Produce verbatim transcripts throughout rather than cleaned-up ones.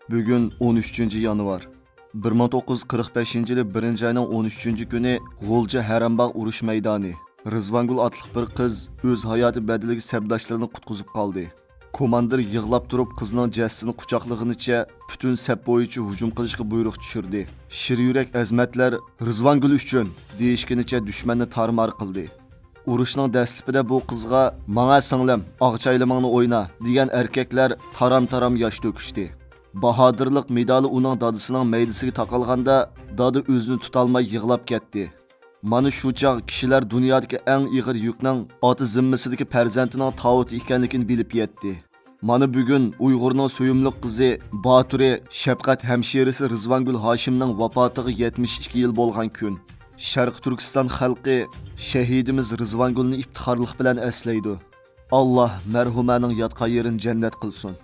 بۈگۈن ئون ئۈچىنچى يانۋار. بىر مىڭ توققۇز يۈز قىرىق بەشىنچى يىلى بىرىنچى ئاينىڭ ئون ئۈچىنچى كۈنى غۇلجا ھەرەمباغ ئۇرۇش مەيدانى. رىزۋانگۈل ئاتلىق بىر قىز ئۆز ھاياتى بەدىلىگە سەپداشلىرىنى قۇتقۇزۇپ قالدى. كوماندىر يىغلاپ تۇرۇپ قىزنىڭ جەسىتىنى قۇچاقلىغىنىچە پۈتۈن سەپ بويىچە ھۇجۇم قىلىشقا بۇيرۇق چۈشۈردى. شىر يۈرەك ئەزىمەتلەر «رىزۋانگۈل ئۈچۈن!» دېيىشكىنىچە دۈشمەننى تارمار قىلدى. ئۇرۇشنىڭ دەسلىپىدە بۇ قىزغا «ماڭە سىڭلىم، ئاغ چايلىمىڭنى ئوينا» دېگەن ئەركەكلەر تارام-تارام ياش تۆكۈشتى. باھادىرلىق مېدالى ئۇنىڭ دادىسىنىڭ مەيدىسىگە تاقالغاندا، دادا ئۆزىنى تۇتالماي يىغلاپ كەتتى. مانا شۇ چاغ كىشىلەر دۇنيادىكى ئەڭ ئېغىر يۈكنىڭ ئاتا زىممىسىدىكى پەرزەنتىنىڭ تاۋۇتى ئىكەنلىكىنى بىلىپ يەتتى. مانا بۈگۈن ئۇيغۇرنىڭ سۆيۈملۈك قىزى، باتۇرى، شەپقەت ھەمشىرىسى رىزۋانگۈل ھاشىمنىڭ ۋاپاتىغا يەتمىش ئىككى يىل بولغان كۈن. شەرقىي تۈركىستان خەلقى شەھىدىمىز رىزۋانگۈلنى ئىپتىخارلىق بىلەن ئەسلەيدۇ. ئاللا مەرھۇمەنىڭ ياتقان يېرىنى جەننەت قىلسۇن.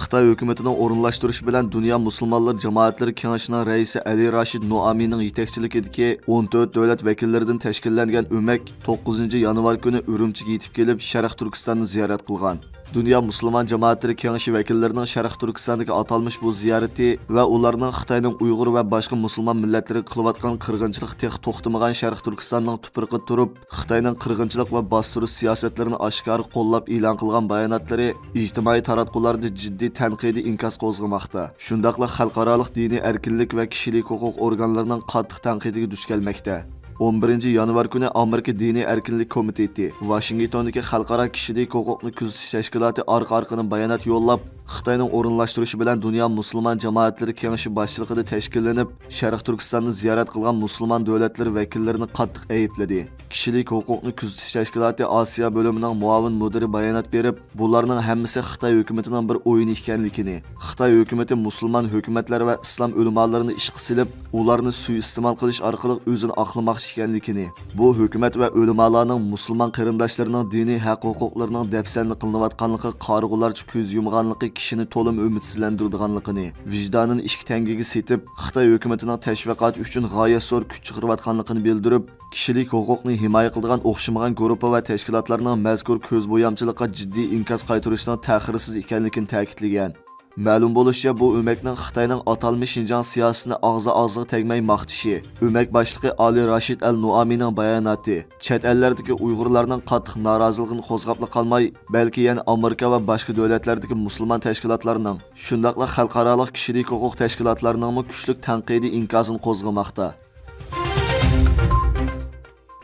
خىتاي ھۆكۈمىتىنىڭ ئورۇنلاشتۇرۇشى بىلەن دۇنيا مۇسۇلمانلىرى جامائەتلىرى كېڭىشىنىڭ رەئىسى ئەلى راشىد نوئامىنىڭ يېتەكچىلىكىدىكى ئون تۆت دۆلەت ۋەكىللىرىدىن تەشكىللەنگەن ئۆمەك توققۇزىنچى يانۋار كۈنى ئۈرۈمچىگە يېتىپ كېلىپ، شەرقىي تۈركىستاننى زىيارەت قىلغان. دۇنيا مۇسۇلمان جامائەتلىرى كېڭىشى ۋەكىللىرىنىڭ شەرقىي تۈركىستاندىكى ئاتالمىش بۇ زىيارىتى ۋە ئۇلارنىڭ خىتاينىڭ ئۇيغۇر ۋە باشقا مۇسۇلمان مىللەتلىرىگە قىلىۋاتقان قىرغىنچىلىقى تېخى توختىمىغان شەرقىي تۈركىستاننىڭ تۇپرىقىدا تۇرۇپ، خىتاينىڭ قىرغىنچىلىق ۋە باستۇرۇش سىياسەتلىرىنى ئاشكارا قوللاپ ئېلان قىلغان باياناتلىرى ئىجتىمائىي تاراتقۇلاردا جىددىي تەنقىدىي ئىنكاس قوزغىماقتا. شۇنداقلا خەلقئارالىق دىنىي ئەركىنلىك ۋە كىشىلىك ھوقۇق ئورگانلىرىنىڭ قاتتىق تەنقىدىگە دۇچ كەلمەكتە. ئون بىرىنچى يانۋار كۈنى ئامېرىكا دىنىي ئەركىنلىك كومىتېتى، ۋاشىنگتوندىكى خەلقئارا كىشىلىك ھوقۇقنى كۆزىتىش تەشكىلاتى ئارقا-ئارقىدىن بايانات يوللاپ، خىتاينىڭ ئورۇنلاشتۇرۇشى بىلەن دۇنيا مۇسۇلمان جامائەتلىرى كېڭىشى باشچىلىقىدا تەشكىللىنىپ، شەرقىي تۈركىستاننى زىيارەت قىلغان مۇسۇلمان دۆلەتلىرى ۋەكىللىرىنى قاتتىق ئەيىبلىدى. كىشىلىك ھوقۇقنى كۆزىتىش تەشكىلاتى ئاسىيا بۆلۈمىنىڭ مۇئاۋىن مۇدىرى بايانات بېرىپ، بۇلارنىڭ ھەممىسى خىتاي ھۆكۈمىتىنىڭ بىر ئويۇنى ئىكەنلىكىنى، خىتاي ھۆكۈمىتى مۇسۇلمان ھۆكۈمەتلەر ۋە ئىسلام ئۆلىمالىرىنى ئىشقا سېلىپ، ئۇلارنى سۇيىئىستېمال قىلىش ئارقىلىق ئۆزىنى ئاقلىماقچى ئىكەنلىكىنى، بۇ ھۆكۈمەت ۋە ئۆلىمالارنىڭ مۇسۇلمان قېرىنداشلىرىنىڭ دىنىي ھەق-ھوقۇقلىرىنىڭ دەپسەندە قىلىنىۋاتقانلىقىغا قارىغۇلارچە كۆز يۇمغانلىقى كىشىنى تولىمۇ ئۈمىدسىزلەندۈرىدىغانلىقىنى، ۋىجدانىنى ئىككى تەڭگىگە سېتىپ، خىتاي ھۆكۈمىتىنىڭ تەشۋىقاتى ئۈچۈن غايەت زور كۈچ چىقىرىۋاتقانلىقىنى بىلدۈرۈپ، كىشىلىك ھوقۇقنى ھىمايە قىلىدىغان ئوخشىمىغان گۇرۇپپا ۋە تەشكىلاتلارنىڭ مەزكۇر كۆز بويامچىلىققا جىددىي ئىنكاس قايتۇرۇشنىڭ تەخىرسىز ئىكەنلىكىنى تەكىتلىگەن. مەلۇم بولۇشىچە، بۇ ئۆمەكنىڭ خىتاينىڭ ئاتالمىش شىنجاڭ سىياسىتىنى ئاغزى-ئاغزىغا تەگمەي ماختىشى، ئۆمەك باشلىقى ئالى راشىد ئەل نوئامىنىڭ باياناتى، چەت ئەللەردىكى ئۇيغۇرلارنىڭ قاتتىق نارازىلىقىنى قوزغاپلا قالماي، بەلكى يەنە ئامېرىكا ۋە باشقا دۆلەتلەردىكى مۇسۇلمان تەشكىلاتلارنىڭ، شۇنداقلا خەلقئارالىق كىشىلىك ھوقۇق تەشكىلاتلارنىڭمۇ كۈچلۈك تەنقىدىي ئىنكاسىنى قوزغىماقتا.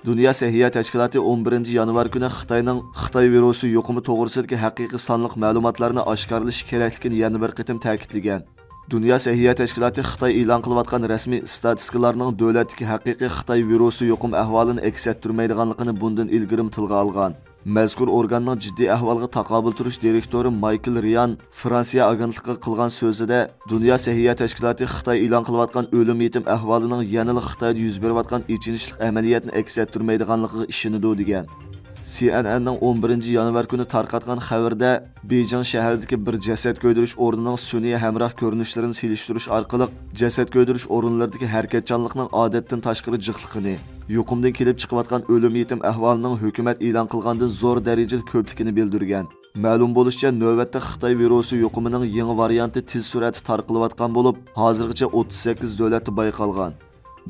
دۇنيا سەھىيە تەشكىلاتى ئون بىرىنچى يانۋار كۈنى خىتاينىڭ خىتاي ۋىرۇسى يۇقۇمى توغرىسىدىكى ھەقىقىي سانلىق مەلۇماتلارنى ئاشكارىلىشى كېرەكلىكىنى يەنە بىر قېتىم تەكىتلىگەن. دۇنيا سەھىيە تەشكىلاتى خىتاي ئېلان قىلىۋاتقان رەسمىي ئىستاتىستىكىلارنىڭ دۆلەتتىكى ھەقىقىي خىتاي ۋىرۇسى يۇقۇم ئەھۋالىنى ئەكس ئەتتۈرمەيدىغانلىقىنى بۇندىن ئىلگىرىمۇ تىلغا ئالغان. مەزكۇر ئورگاننىڭ جىددىي ئەھۋالغا تاقابىل تۇرۇش دىرېكتورى مايكل رىيان فرانسىيە ئاگېنتلىقىغا قىلغان سۆزىدە، دۇنيا سەھىيە تەشكىلاتى خىتاي ئېلان قىلىۋاتقان ئۆلۈم يېتىم ئەھۋالىنىڭ يەنىلا خىتايدا يۈز بېرىۋاتقان ئېچىنىشلىق ئەمەلىيەتنى ئەكس ئەتتۈرمەيدىغانلىقىغا ئىشىنىدۇ، دېگەن. سى ئېن ئېننىڭ ئون بىرىنچى يانۋار كۈنى تارقاتقان خەۋىرىدە، بېيجىڭ شەھىرىدىكى بىر جەسەت كۆيدۈرۈش ئورنىنىڭ سۈنئىي ھەمراھ كۆرۈنۈشلىرىنى سېلىشتۇرۇش ئارقىلىق، جەسەت كۆيدۈرۈش ئورۇنلىرىدىكى ھەرىكەتچانلىقنىڭ ئادەتتىن تاشقىرى جىقلىقىنى، يۇقۇمدىن كېلىپ چىقىۋاتقان ئۆلۈم يېتىم ئەھۋالىنىڭ ھۆكۈمەت ئېلان قىلغاندىن زور دەرىجىدە كۆپلۈكىنى بىلدۈرگەن. مەلۇم بولۇشىچە، نۆۋەتتە خىتاي ۋىرۇسى يۇقۇمىنىڭ يېڭى ۋارىيانتى تېز سۈرئەتتە تارقىلىۋاتقان بولۇپ، ھازىرغىچە ئوتتۇز سەككىز دۆلەتتە بايقالغان.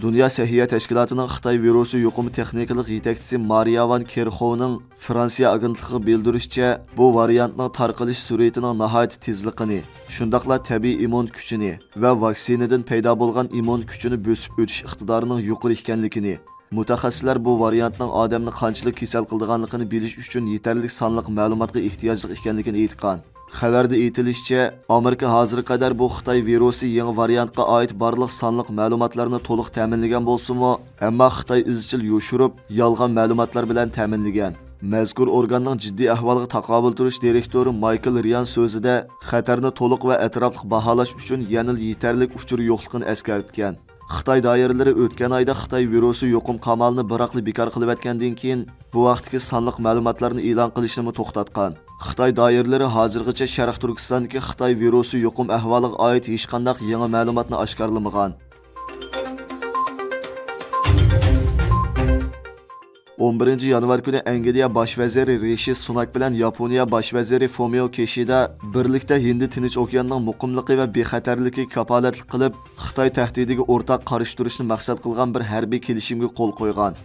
دۇنيا سەھىيە تەشكىلاتىنىڭ خىتاي ۋىرۇسى يۇقۇمى تېخنىكىلىق يېتەكچىسى مارىيا ۋان كېرخوۋنىڭ فرانسىيە ئاگېنتلىقىغا بىلدۈرۈشىچە، بۇ ۋارىيانتنىڭ تارقىلىش سۈرئىتىنىڭ ناھايىتى تېزلىقىنى، شۇنداقلا تەبىئىي ئىممۇن كۈچىنى ۋە ۋاكسىنىدىن پەيدا بولغان ئىممۇن كۈچىنى بۆسۈپ ئۆتۈش ئىقتىدارىنىڭ يۇقىرى ئىكەنلىكىنى، مۇتەخەسسىسلەر بۇ ۋارىيانتنىڭ ئادەمنى قانچىلىك كېسەل قىلىدىغانلىقىنى بىلىش ئۈچۈن يېتەرلىك سانلىق مەلۇماتقا ئېھتىياجلىق ئىكەنلىكىنى ئېيتقان. خەۋەردە ئېيتىلىشىچە، ئامېرىكا ھازىرغا قەدەر بۇ خىتاي ۋىرۇسى يېڭى ۋارىيانتقا ئائىت بارلىق سانلىق مەلۇماتلارنى تولۇق تەمىنلىگەن بولسىمۇ، ئەمما خىتاي ئىزچىل يوشۇرۇپ، يالغان مەلۇماتلار بىلەن تەمىنلىگەن. مەزكۇر ئورگاننىڭ جىددىي ئەھۋالغا تاقابىل تۇرۇش دىرېكتورى مايكل رىيان سۆزىدە، خەتەرنى تولۇق ۋە ئەتراپلىق باھالاش ئۈچۈن يەنىلا يېتەرلىك ئۇچۇر يوقلۇقىنى ئەسكەرتكەن. خىتاي دائىرىلىرى ئۆتكەن ئايدا خىتاي ۋىرۇسى يۇقۇم قامالىنى بىراقلا بىكار قىلىۋەتكەندىن كېيىن، بۇ ھەقتىكى سانلىق مەلۇماتلارنى ئېلان قىلىشنىمۇ توختاتقان. خىتاي دائىرىلىرى ھازىرغىچە شەرقىي تۈركىستاندىكى خىتاي ۋىرۇسى يۇقۇم ئەھۋالىغا ئائىت ھېچقانداق يېڭى مەلۇماتنى ئاشكارىلىمىغان. ئون بىرىنچى يانۋار كۈنى ئەنگلىيە باش ۋەزىرى رىشى سۇناك بىلەن ياپونىيە باش ۋەزىرى فۇمىيو كىشىدا بىرلىكتە ھىندى تىنچ ئوكياننىڭ مۇقىملىقى ۋە بىخەتەرلىكىگە كاپالەتلىك قىلىپ، خىتاي تەھدىتىگە ئورتاق قارشى تۇرۇشنى مەقسەت قىلغان بىر ھەربىي كېلىشىمگە قول قويغان.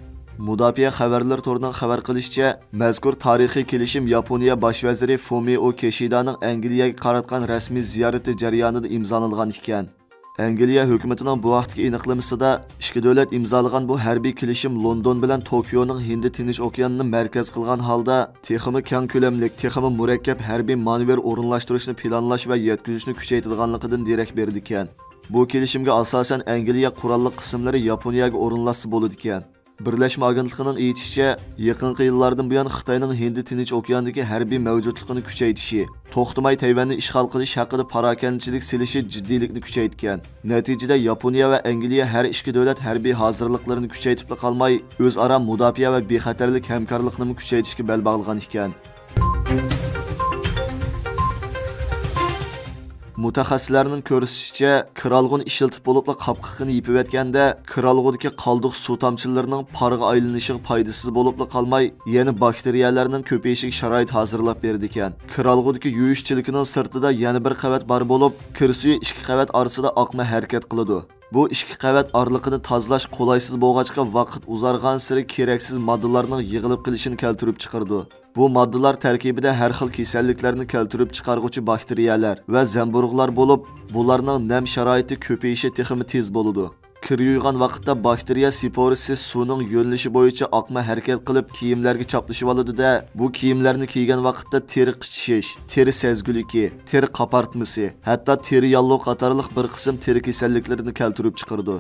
مۇداپىئە خەۋەرلىرى تورىنىڭ خەۋەر قىلىشىچە، مەزكۇر تارىخىي كېلىشىم ياپونىيە باش ۋەزىرى فۇمىئو كىشىدانىڭ ئەنگلىيەگە قاراتقان رەسمىي زىيارىتى جەريانىدا ئىمزالانغان ئىكەن. ئەنگلىيە ھۆكۈمىتىنىڭ بۇ ھەقتىكى ئېنىقلىمىسىدا، ئىككى دۆلەت ئىمزالىغان بۇ ھەربىي كېلىشىم لوندون بىلەن توكيونىڭ ھىندى تىنچ ئوكيانىنى مەركەز قىلغان ھالدا تېخىمۇ كەڭ كۆلەملىك، تېخىمۇ مۇرەككەپ ھەربىي مانېۋىر ئورۇنلاشتۇرۇشنى پىلانلاش ۋە يەتكۈزۈشنى كۈچەيتىدىغانلىقىدىن دېرەك بېرىدىكەن. بۇ كېلىشىمگە ئاساسەن ئەنگلىيە قوراللىق قىسىملىرى ياپونىيەگە ئورۇنلاشسا بولىدىكەن. بىرلەشمە ئاگېنتلىقىنىڭ ئېيتىشىچە، يېقىنقى يىللاردىن بۇيان خىتاينىڭ ھىندى تىنچ ئوكياندىكى ھەربىي مەۋجۇتلۇقىنى كۈچەيتىشى، توختىماي تەيۋەننى ئىشغال قىلىش ھەققىدە پاراكەندىچىلىك سېلىشى جىددىيلىكنى كۈچەيتكەن. نەتىجىدە ياپونىيە ۋە ئەنگلىيە ھەر ئىككى دۆلەت ھەربىي ھازىرلىقلىرىنى كۈچەيتىپلا قالماي، ئۆزئارا مۇداپىئە ۋە بىخەتەرلىك ھەمكارلىقىنىمۇ كۈچەيتىشكە بەل باغلىغان ئىكەن. مۇتەخەسسىسلەرنىڭ كۆرسىتىشىچە، كىرئالغۇنى ئىشلىتىپ بولۇپلا قاپقىقىنى يېپىۋەتكەندە، كىرئالغۇدىكى قالدۇق سۇ تامچىلىرىنىڭ پارغا ئايلىنىشىغا پايدىسىز بولۇپلا قالماي، يەنە باكتېرىيەلەرنىڭ كۆپىيىشىگە شارائىت ھازىرلاپ بېرىدىكەن. كىرئالغۇدىكى يۇيۇش چېلىكىنىڭ سىرتىدا يەنە بىر قەۋەت بار بولۇپ، كىر سۈيى ئىككى قەۋەت ئارىسىدا ئاقما ھەرىكەت قىلىدۇ. بۇ ئىككى قەۋەت ئارىلىقىنى تازىلاش قولايسىز بولغاچقا، ۋاقىت ئۇزارغانسېرى كېرەكسىز ماددىلارنىڭ يىغىلىپ قېلىشىنى كەلتۈرۈپ چىقىرىدۇ. بۇ ماددىلار تەركىبىدە ھەر خىل كېسەللىكلەرنى كەلتۈرۈپ چىقارغۇچى باكتېرىيەلەر ۋە زەمبۇرۇغلار بولۇپ، بۇلارنىڭ نەم شارائىتى كۆپىيىشى تېخىمۇ تېز بولىدۇ. كىر يۇيغان ۋاقىتتا باكتېرىيە سىپورىسىس سۇنىڭ يۆنىلىشى بويىچە ئاقما ھەرىكەت قىلىپ، كىيىملەرگە چاپلىشىۋالىدۇ-دە، بۇ كىيىملەرنى كىيگەن ۋاقىتتا تېرە قىچىشىش، تېرە سەزگۈلۈكى، تېرە قاپارتمىسى، ھەتتا تېرە ياللۇغى قاتارلىق بىر قىسىم تېرە كېسەللىكلىرىنى كەلتۈرۈپ چىقىرىدۇ.